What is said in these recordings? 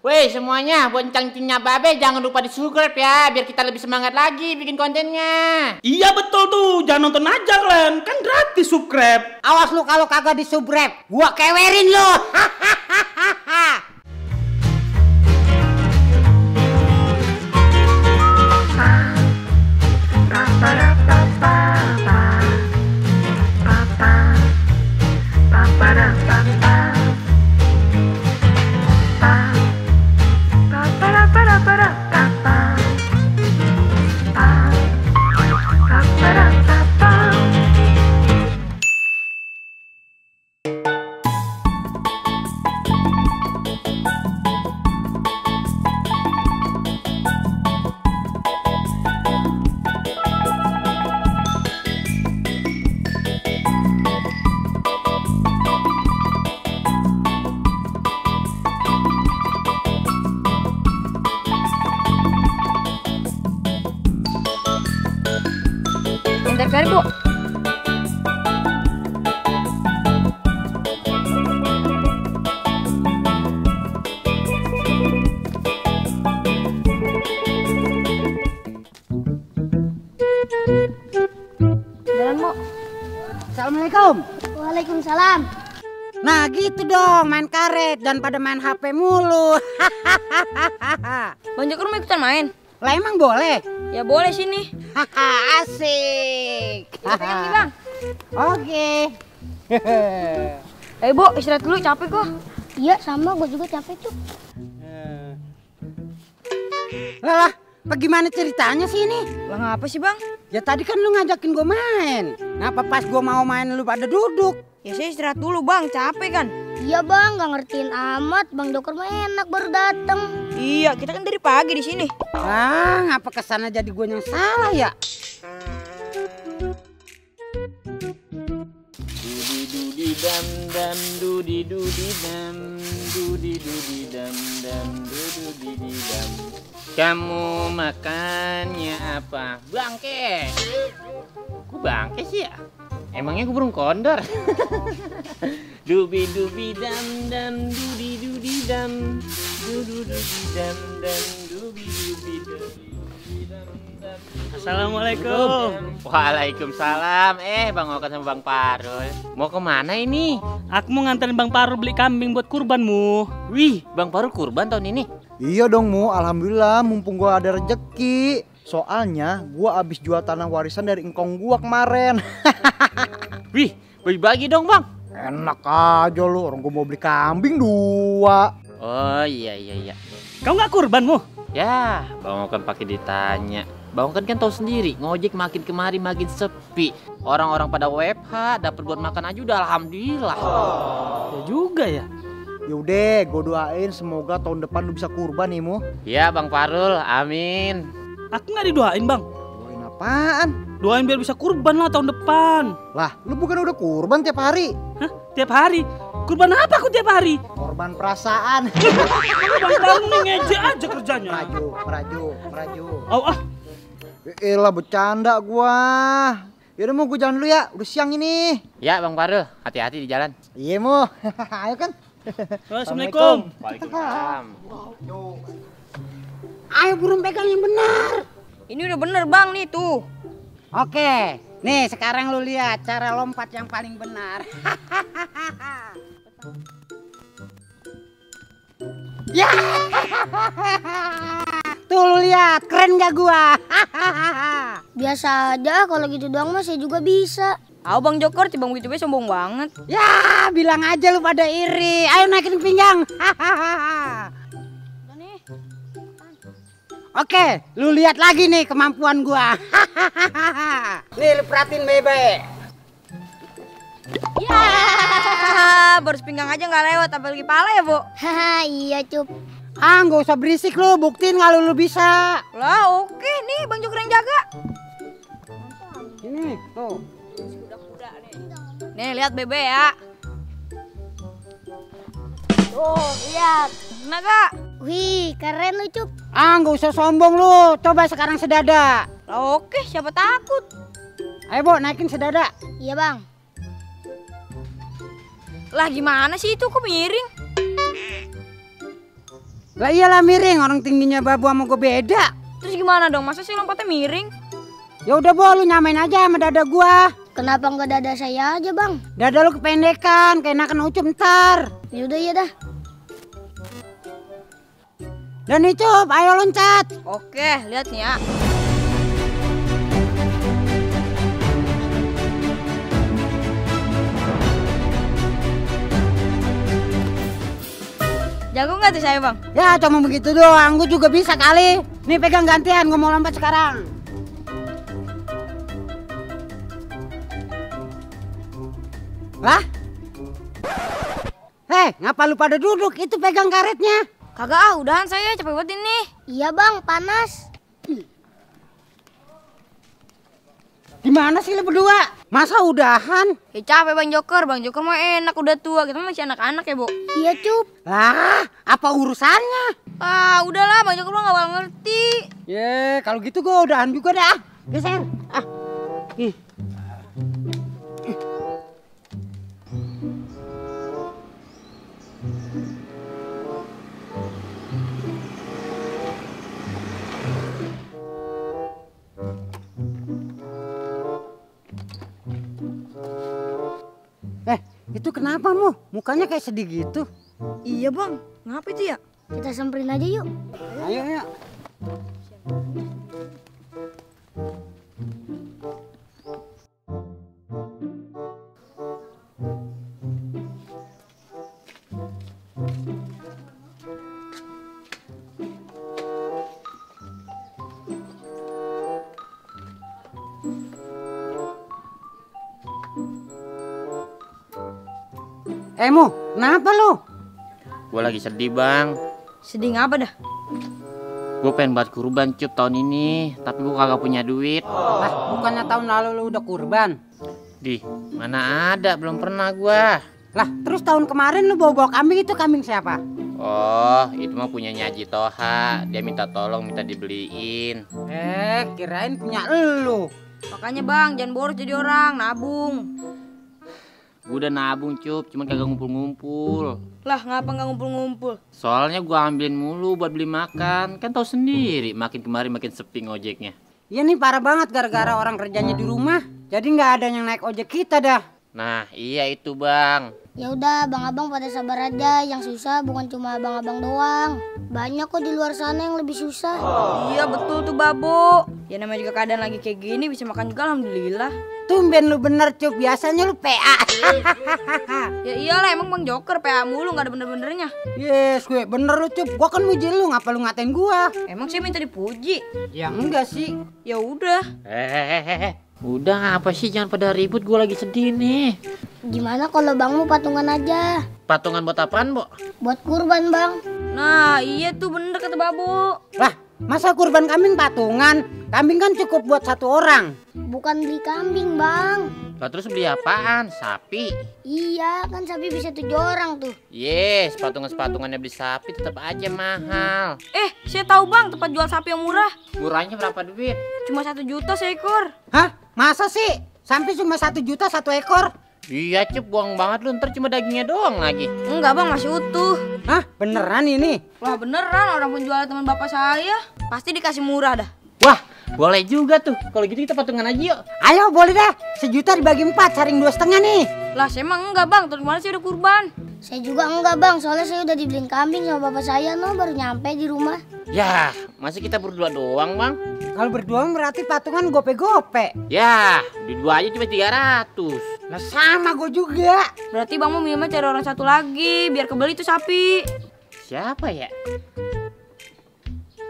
Woi semuanya, buat cangcingnya Babe jangan lupa di subscribe ya, biar kita lebih semangat lagi bikin kontennya. Iya betul tuh, jangan nonton aja kalian, kan gratis subscribe. Awas lu kalau kagak di subscribe, gua kewerin lu. Bentar kali, Bu. Jalan, Bu. Assalamualaikum. Waalaikumsalam. Nah gitu dong, main karet dan pada main HP mulu. Bang Joker mau ikutan main? Lah emang boleh? Ya boleh sini. Asik. Pegang nih, Bang. Oke. Ayo, Bu, istirahat dulu, capek kok. Iya sama, gue juga capek tuh. Lah, bagaimana ceritanya sih ini? Lah ngapa sih, Bang? Ya tadi kan lu ngajakin gue main. Ngapa pas gue mau main lu pada duduk? Ya saya istirahat dulu, Bang, capek kan? Iya bang, gak ngertiin amat. Bang Joker mah enak baru dateng. Iya, kita kan dari pagi di sini. Ah, ngapa kesana jadi gue yang salah ya? Dudi dam dam dudi dudi dam dudi dudi dam dam dudi dam. Kamu makannya apa? Bangke. Kok bangke sih ya? Emangnya gue burung kondor? Dubi dubi dam dam dudi dudi dam dudu dudi dam dam dubi dubi dubi dam dam. Assalamualaikum. Waalaikumsalam. Bang Okan sama Bang Parul mau kemana ini? Aku mau nganterin Bang Parul beli kambing buat kurbanmu. Wih, Bang Parul kurban tahun ini? Iya dong Mu, alhamdulillah mumpung gua ada rezeki. Soalnya gua abis jual tanah warisan dari engkong gua kemarin. Wih, bagi-bagi dong Bang. Enak aja lu, orang gua mau beli kambing 2. Oh iya. Kau nggak kurban, Mu? Ya, Bang Okan pakai ditanya. Bang Okan kan tahu sendiri, ngojek makin kemari makin sepi. Orang-orang pada WFH, dapat buat makan aja udah alhamdulillah. Ya juga ya. Yaudah, gua doain semoga tahun depan lu bisa kurban nih Mu. Ya Bang Parul, amin. Aku nggak didoain, Bang. Doain apaan? Doain biar bisa kurban lah tahun depan. Lah, lu bukan udah kurban tiap hari? Hah? Tiap hari? Kurban apa aku tiap hari? Korban perasaan. Bang Parul nih ngejek aja kerjanya. Meraju. Oh, Elah bercanda gua. Yaudah Mu, gua jalan dulu ya, udah siang ini. Ya Bang Parul, hati-hati di jalan. Iya Mu. Ayo kan. Assalamualaikum. Waalaikumsalam. Ayo burung pegang yang benar. Ini udah bener, Bang, nih tuh. Oke, nih sekarang lu lihat cara lompat yang paling benar. Ya, tuh lu lihat, keren gak gua? Biasa aja, kalau gitu doang mah saya juga bisa. Ayo Bang Joker, Bang gitu sombong banget. Ya, bilang aja lu pada iri. Ayo naikin pinggang. Oke, lu lihat lagi nih kemampuan gua. Nih, lu perhatiin baik-baik. Ya, baru sepinggang aja nggak lewat, apalagi pala ya, Bu? Haha, iya cup. Ah, nggak usah berisik lu, buktiin kalau lu bisa. Lah, oke nih Bang Joker yang jaga. Ini, tuh. Nih, lihat Bebe ya. Tuh, lihat. Nah, Kak. Wih, keren lu cup. Ah, nggak usah sombong lu. Coba sekarang sedada. Lah, oke, siapa takut? Ayo, Bu, naikin sedada. Iya bang. Lah, gimana sih itu kok miring? Lah iyalah miring, orang tingginya babu sama gue beda. Terus gimana dong? Masa sih lompatnya miring? Ya udah Bo, lu nyamain aja sama dada gua. Kenapa nggak dada saya aja bang? Dada lu kependekan, keenakan Ucup ntar. Yaudah ya dah. Dan Ucup, ayo loncat. Oke, lihat nih ya. Jago nggak tuh saya bang? Ya cuma begitu doang, gue juga bisa kali. Nih pegang gantian, gue mau lompat sekarang. Lah? Hei, ngapa lu pada duduk? Itu pegang karetnya. Kagak ah, udahan saya capek banget ini. Iya bang, panas. Gimana sih lu berdua? Masa udahan? Ya capek Bang Joker mah enak udah tua, kita masih anak-anak ya Bu. Iya Cup. Lah, apa urusannya? Ah udahlah Bang Joker mah gak bakal ngerti. Ye, kalau gitu gue udahan juga dah. Geser. Ah. Ih. Itu kenapa Mu? Mukanya kayak sedih gitu. Iya Bang, ngapa itu ya? Kita samperin aja yuk. Ayo, ayo. Mu, kenapa lu? Gue lagi sedih bang. Sedih ngapa dah? Gue pengen buat kurban Cup tahun ini, tapi gue kagak punya duit. Lah, bukannya tahun lalu lu udah kurban? Di mana ada, belum pernah gue. Lah, terus tahun kemarin lu bawa-bawa kambing, itu kambing siapa? Oh, itu mah punyanya Haji Toha. Dia minta tolong, minta dibeliin. Kirain punya elu. Makanya Bang, jangan boros jadi orang, nabung. Gue udah nabung Cup, cuman kagak ngumpul-ngumpul. Lah ngapa nggak ngumpul-ngumpul? Soalnya gue ambilin mulu buat beli makan. Kan tau sendiri, makin kemarin makin sepi ngojeknya. Iya nih parah banget gara-gara orang kerjanya di rumah. Jadi nggak ada yang naik ojek kita dah. Nah iya itu bang. Ya udah, abang-abang pada sabar aja. Yang susah bukan cuma abang-abang doang. Banyak kok di luar sana yang lebih susah. Iya betul tuh Babo. Ya namanya juga keadaan lagi kayak gini, bisa makan juga alhamdulillah. Tumben lu bener Cup, biasanya lu PA. Ya iyalah, emang Bang Joker PA mulu, gak ada bener-benernya. Yes, gue bener lu Cup. Gua kan muji lu, ngapa lu ngatain gua? Emang sih minta dipuji? Ya enggak sih. Ya udah. Udah apa sih, jangan pada ribut, gue lagi sedih nih. Gimana kalau bangmu patungan aja? Patungan buat apaan, Bo? Buat kurban bang. Nah iya tuh bener kata Babo. Lah, masa kurban kambing patungan? Kambing kan cukup buat satu orang. Bukan beli kambing bang. Lah terus beli apaan? Sapi? Iya, kan sapi bisa 7 orang tuh. Yes, patungan-patungannya beli sapi tetap aja mahal. Saya tahu Bang tempat jual sapi yang murah. Murahnya berapa duit? Cuma 1 juta seekor. Hah? Masa sih? Sampai cuma 1 juta 1 ekor? Iya Cup, buang banget lu, ntar cuma dagingnya doang lagi. Enggak Bang, masih utuh. Hah? Beneran ini? Wah beneran, orang penjual teman bapak saya. Pasti dikasih murah dah. Wah, boleh juga tuh. Kalau gitu kita patungan aja yuk. Ayo boleh dah. 1 juta dibagi 4, saring 2,5 nih. Lah saya emang enggak Bang, tahun kemarin saya udah kurban. Saya juga enggak bang, soalnya saya udah dibeliin kambing sama bapak saya baru nyampe di rumah. Yah, masih kita berdua doang bang. Kalau berdua berarti patungan gope-gope. Yah, di dua aja cuma 300. Nah sama gue juga. Berarti Bang mau minumnya cari orang satu lagi, biar kebeli tuh sapi. Siapa ya?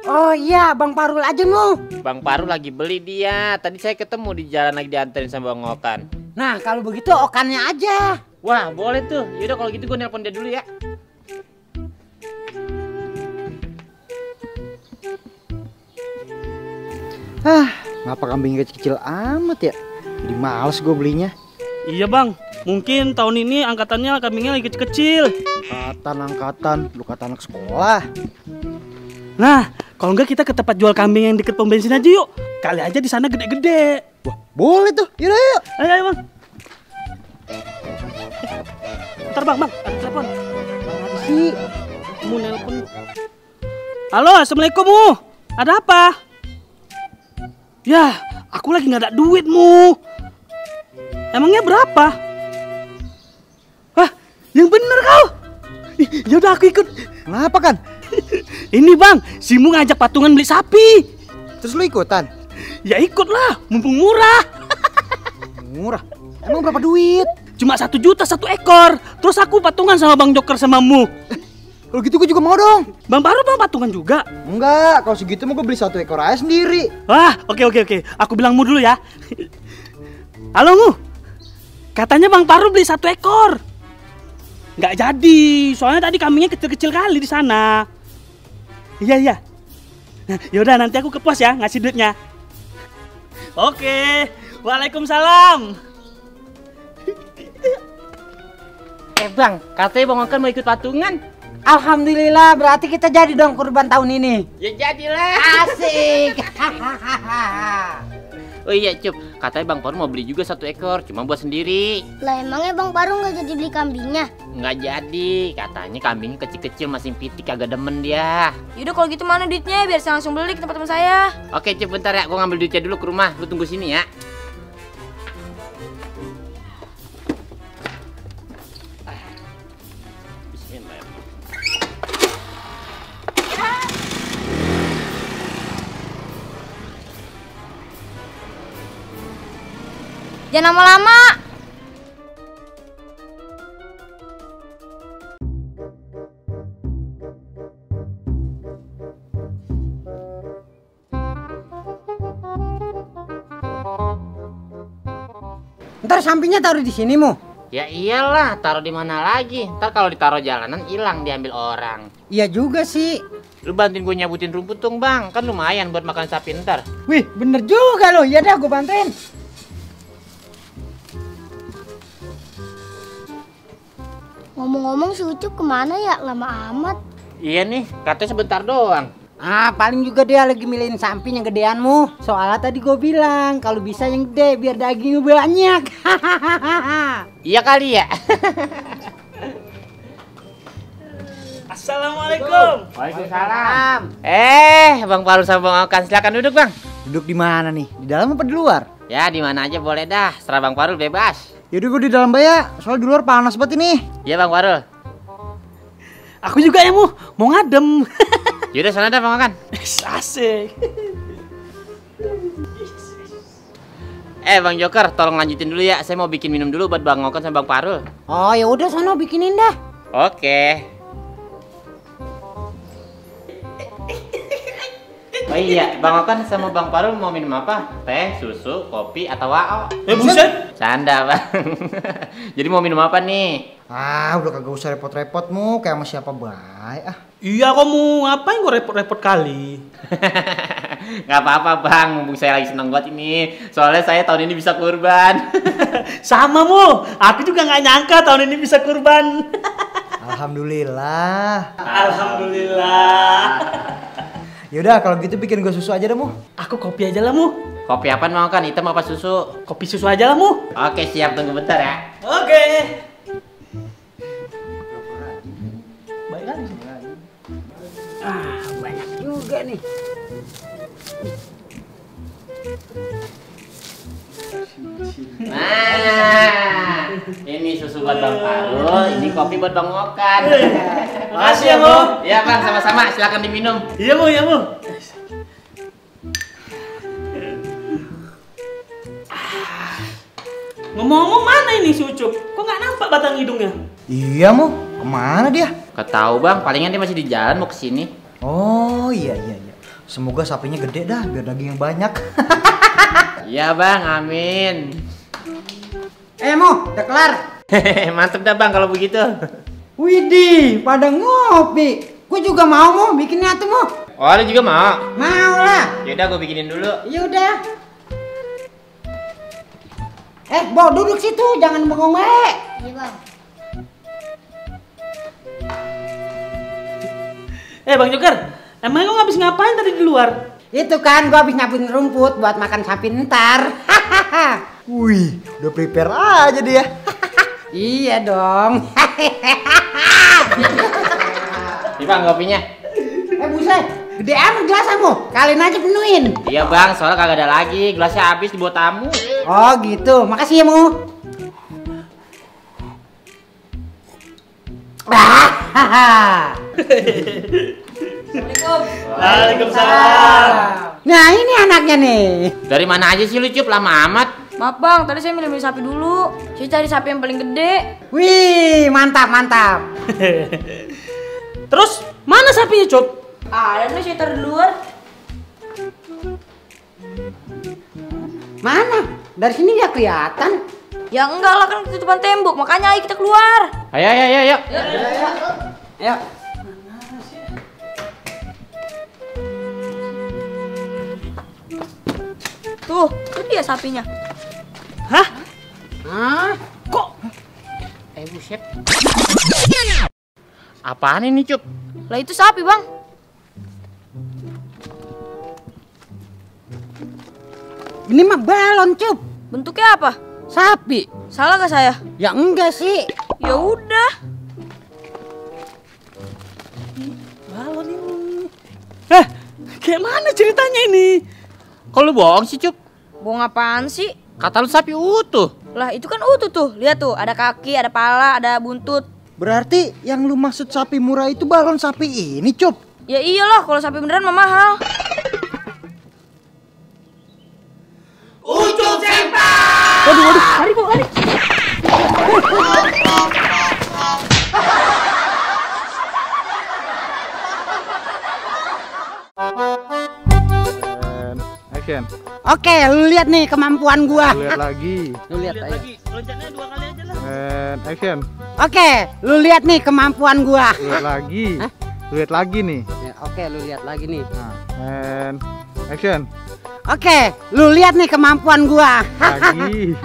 Oh iya, Bang Parul aja mu. Bang Paru lagi beli dia. Tadi saya ketemu di jalan lagi dianterin sama Bang Okan. Nah kalau begitu Okannya aja. Wah, boleh tuh. Yaudah kalau gitu gue nelpon dia dulu ya. Ngapa kambing kecil amat ya? Jadi males gue belinya. Iya bang, mungkin tahun ini angkatannya kambingnya lagi kecil-kecil. Angkatan, lu kata anak sekolah. Nah, kalau enggak kita ke tempat jual kambing yang deket pom bensin aja yuk. Kali aja di sana gede-gede. Wah, boleh tuh. Yaudah yuk. Ayo, ayo bang. Ntar bang, ada telepon. Si Mau nelpon. Halo, assalamualaikum Mu. Ada apa? Ya, aku lagi nggak ada duit Mu. Emangnya berapa? Wah, yang bener kau. Ya udah aku ikut. Kenapa kan? Ini Bang, si Mu ngajak patungan beli sapi. Terus lu ikutan? Ya ikutlah, mumpung murah. Murah. Emang berapa duit? Cuma 1 juta 1 ekor. Terus aku patungan sama Bang Joker sama Mu. Kalau gitu gue juga mau dong. Bang Paru Bang patungan juga. Enggak, kalau segitu mau gue beli 1 ekor aja sendiri. Wah, oke. Aku bilang Mu dulu ya. Halo Mu. Katanya Bang Paru beli 1 ekor. Nggak jadi, soalnya tadi kambingnya kecil-kecil kali di sana. Iya. Nah, yaudah nanti aku ke pos ya ngasih duitnya. Oke, waalaikumsalam. Bang, katanya Bang Okan mau ikut patungan. Alhamdulillah, berarti kita jadi dong kurban tahun ini. Ya jadilah. Asik. Oh iya Cup, katanya Bang Paru mau beli juga 1 ekor, cuma buat sendiri. Lah emangnya Bang Paru nggak jadi beli kambingnya? Nggak jadi, katanya kambingnya kecil-kecil masih pitik, kagak demen dia. Yaudah kalau gitu mana duitnya biar saya langsung beli ke tempat teman saya. Oke Cup, bentar ya, gua ngambil duitnya dulu ke rumah, lu tunggu sini ya. Jangan lama-lama. Ntar sampingnya taruh di sini, Mu. Ya iyalah, taruh di mana lagi? Ntar kalau ditaruh jalanan hilang diambil orang. Iya juga sih. Lu bantuin gue nyabutin rumput dong Bang, kan lumayan buat makan sapi ntar. Wih, bener juga loh. Ya dah, gue bantuin. Ngomong-ngomong si Ucup kemana ya? Lama amat. Iya nih, katanya sebentar doang. Paling juga dia lagi milihin samping yang gedeanmu. Soalnya tadi gue bilang kalau bisa yang gede biar dagingnya banyak. Iya kali ya. Assalamualaikum. Waalaikumsalam. Bang Paru sama Bang Okan, silakan duduk Bang. Duduk di mana nih? Di dalam apa di luar? Ya di mana aja boleh dah, serah Bang Paru bebas. Yaudah gue di dalam ya, soalnya di luar panas banget ini. Iya Bang Paru. Aku juga ya Mu, mau ngadem. Yaudah sana dah Bang Okan. Asik. Bang Joker, tolong lanjutin dulu ya. Saya mau bikin minum dulu buat Bang Okan sama Bang Paru. Oh ya udah sono bikinin dah. Oke. Oh iya, Bang Okan sama Bang Paru mau minum apa? Teh, susu, kopi, atau wao? Buset. Canda Bang. Jadi mau minum apa nih? Udah kagak usah repot-repot Mu, kayak sama siapa baik Iya kamu, ngapain gue repot-repot kali? Gak apa-apa Bang, mumpung saya lagi seneng banget ini. Soalnya saya tahun ini bisa kurban. Sama Mu, aku juga nggak nyangka tahun ini bisa kurban. Alhamdulillah. Alhamdulillah. Yaudah kalau gitu bikin gue susu aja dah Mu. Aku kopi aja lah Mu. Kopi apaan mau kan? Hitam apa susu? Kopi susu aja lah Mu. Oke siap, tunggu bentar ya. Oke. Baik kali. Banyak juga nih. Nah, ini susu buat Bang Paru, ini kopi buat Bang Okan. Makasih ya Mu. Iya Bang, sama-sama, silakan diminum. Iya Mu, iya Mu. Ngomong-ngomong mana ini si Ucup? Kok nggak nampak batang hidungnya? Iya Mu, kemana dia? Gak tahu Bang, palingan dia masih di jalan mau kesini. Oh iya. Semoga sapinya gede dah, biar daging yang banyak. Iya Bang, amin. Mu, udah kelar. Mantep dah Bang kalau begitu. Widih, pada ngopi. Gue juga mau Mu, bikinnya tuh Mu. Oh, lu juga mau? Mau lah. Yaudah gue bikinin dulu. Ya udah. Bo, duduk situ, jangan bengong wae. Iya Bang. Bang Joker, emang lu habis ngapain tadi di luar? Itu kan gua habis nyabutin rumput buat makan sapi ntar. Wih, udah prepare aja dia. Iya dong. Nih Bang kopinya. Buset, Gedean gelas kamu, kalian aja penuhin. Iya bang, soalnya kagak ada lagi, gelasnya habis dibawa tamu. Oh gitu, makasih ya Mu. Assalamualaikum. Waalaikumsalam. Nah ini anaknya nih. Dari mana aja sih lu Cup, lama amat. Maaf bang, tadi saya milih sapi dulu. Saya cari sapi yang paling gede. Wih, mantap mantap. Terus mana sapinya, Cup? Ada nih saya taruh di luar. Mana? Dari sini nggak kelihatan. Ya enggak lah, kan ketutupan tembok, makanya ayo kita keluar. Ayo, ayo, ayo, ayo. Ayo. Tuh, itu dia sapinya. Hah? Hah? Kok? Buset. Apaan ini Cup? Lah itu sapi bang. Ini mah balon Cup. Bentuknya apa? Sapi. Salah gak saya? Ya enggak sih. Ya udah. Balon ini. Kayak mana ceritanya ini? Kok lu bohong sih Cup? Bohong apaan sih? Kata lu sapi utuh. Lah itu kan utuh tuh. Lihat tuh, ada kaki, ada pala, ada buntut. Berarti yang lu maksud sapi murah itu balon sapi ini, Cup? Ya iyalah, kalau sapi beneran mah mahal. Waduh, lari kok, lari. Action. Oke, lu lihat nih kemampuan gua. Lihat lagi. Lu lihat aja. Loncatnya 2 kali aja lah. And action. Oke, lu lihat nih kemampuan gua. Lihat lagi. Hah? Lihat lagi nih. Ya, oke, lu lihat lagi nih. Nah, and action. Oke, lu lihat nih kemampuan gua. Lagi.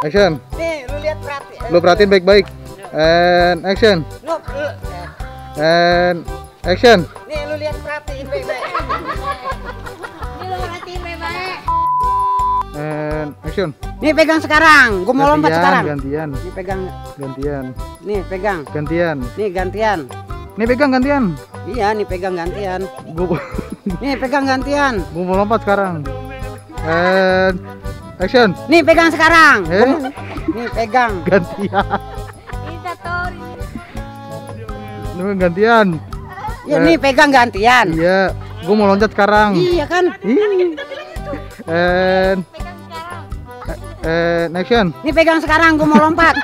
Action. Nih, lu lihat berarti. Lu perhatiin baik-baik. And action. And action. Nih, lu lihat perhatiin baik-baik. And action. Nih pegang sekarang, gua mau lompat sekarang. Gantian. Nih pegang, Gantian. nih pegang, Gantian. nih gantian. Nih pegang gantian. Iya, nih pegang gantian. Gua Nih pegang gantian. gua mau lompat sekarang. And action. Nih pegang sekarang. Nih pegang. Gantian. Nih gantian. Ya nih pegang gantian. Iya, gua mau loncat sekarang. Iya kan? And action. Nih pegang sekarang, gua mau lompat.